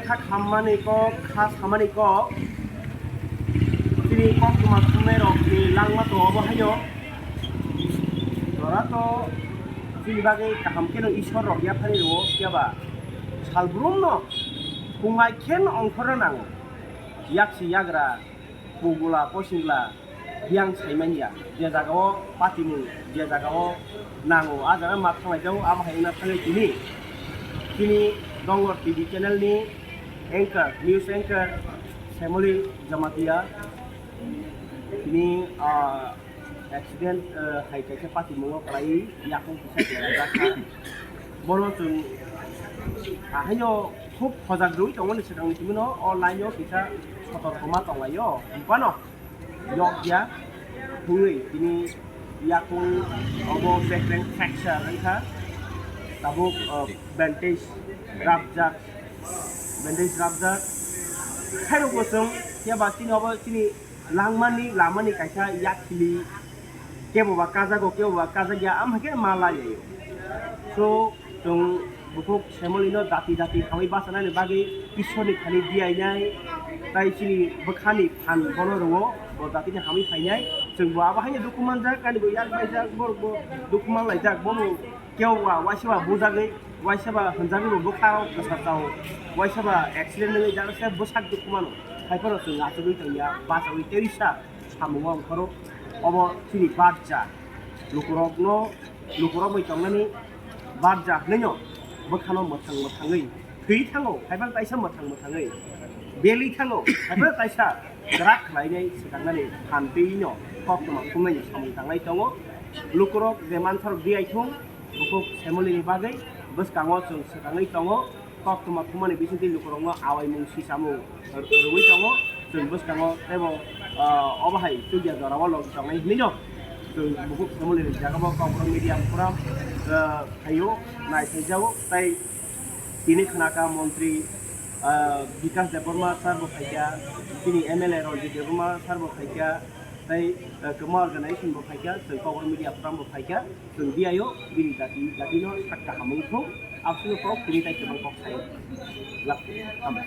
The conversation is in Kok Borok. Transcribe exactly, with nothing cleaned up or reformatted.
Kha khammani kok, kha samani kok, chini koktwma thumnairokni langma tongo bo haino. Jora to chini bagwi kaham kheno Ishwar rok yaphari rwo, phiya ba salbrumno khungai khen ongkhorna nango. Yaksi yagra, pogula, posingla, biyang saimanya, je jagao patimung, je jagao nango, a jaga ma thanglai jago, amo hai wngna thangwi tini, tini Dongor T V channel ni anchor, news anchor, Semoli Jamatia, tini, ah, accident, ah, hai kaisa patimungo kwlaiwi yakung kisa berajak kha. Bono chwng ahaino khub hojak rwi tongmani swkangni simi no o line o kisa sotorkoma tonglaio, phano yokya hwnwi tini yakung obo bekreng fracture wngkha, tabuk, ah, bandage rapjak, bandage rapjak. Khairokbo chwng phiya ba chini obo chini langmani, lamani kaisa yakhili kebo ba kajago, kebo ba kajakya, am hai khe ma laio. So, chwng bukhuk Semolino dati dati hamwi bachanani bagwi Ishwarni thani diyainai, tai chini bwkhani phan bono rwo, bo datini hamwi phainai. Chwng bo abo haino dukhu manjak, ani bo yak baijak, borok bo dukhu manlaijak, bono kebo ba waisa ba bujagwi, waisa ba hwnjagwi bo bwkha kwsa chao, waisa ba accident wngwi jagase bwsak dukhu mano. Haiphano chwng achugwi tongya, bachawi teisa samungo ongkhoro. Obo chini barja. Lukurokno, lukurok bai tongnani barja hwnwino bwkhano mwthang mwthangwi thwi thango, haiphano taisa mwthang mwthangwi belwi thango, haiphano taisa kwrak khlainai swkangnani phan twi no koktwma thumnaini samung tanglai tongo. Lukurok je manthorok di aithung, bukhuk Semolini bagwi bwskango chwng swkangwi tongo. Koktwma thumani bisingtwi lukurokno awaimung sisamung rwui tongo. Chwng bwskango teibo, ah, obo hai chukya jorao logi tongnai hinwi no chwng bukhuk Semolini jagao Kokborok Media Forum, ah, phaio, naithaijago. Tai tini khnakha montri, ah, Bikas Debbarma sir bo phaikha, chini M L A Ranjit Debbarma sir bo phaikha, tai, ah, kwma organization bo phaikha, chwng Kokborok Media Forum bo phaikha. Chwng diyaio bini jati, jatino sak kaham wngthung, absino kok tini tai kwbang kok sai lak tamo.